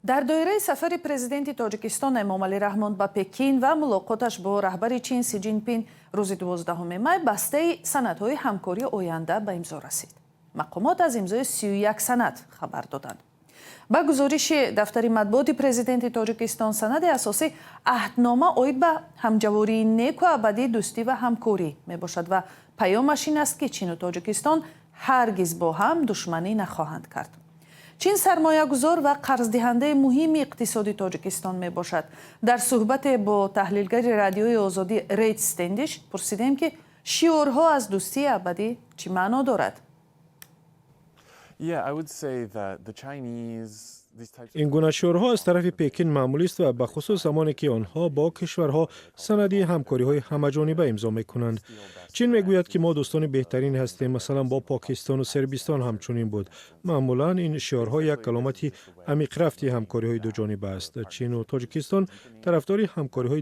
Дар доираи сафари президенти Тоҷикистон Эмомалӣ Раҳмон ба Пекин ва мулоқоташ бо раҳбари Чин Си Ҷинпин рӯзи 12 май бастаи санадҳои ҳамкории оянда ба имзо расид. Мақомот аз имзои 31 санад хабар доданд. Ба гузориши дафтари матбуоти президенти Тоҷикистон, санади асосӣ аҳднома оид ба ҳамҷавории неку абадии дӯстӣ ва ҳамкорӣ мебошад ва паёмаш ин аст, ки Чину Тоҷикистон ҳаргиз бо ҳам душманӣ нахоҳанд кард. Чин сармоягузор ва қарздиҳандаи муҳими иқтисоди Тоҷикистон мебошад. Дар суҳбате бо таҳлилгари Радиои Озодӣ Рейд Стендиш пурсидем, ки шиорҳо аз дӯстии абадӣ чӣ маъно дорад. Yeah, I would say that the Chinese, these types Ин гуна шиорҳо аз тарафи Пекин маъмулист ва бахусус замоне ки онҳо бо кишварҳо санади ҳамкориҳои ҳамаҷониба имзо мекунанд. Чин мегӯяд, ки мо дӯстони беҳтарин ҳастем. Масалан, бо Покистону Сербистон ҳамчунин буд. Маъмулан ин шиорҳо як аломати амиқрафти ҳамкориҳои дуҷониба аст. Чину Тоҷикистон тарафдори ҳамкориҳои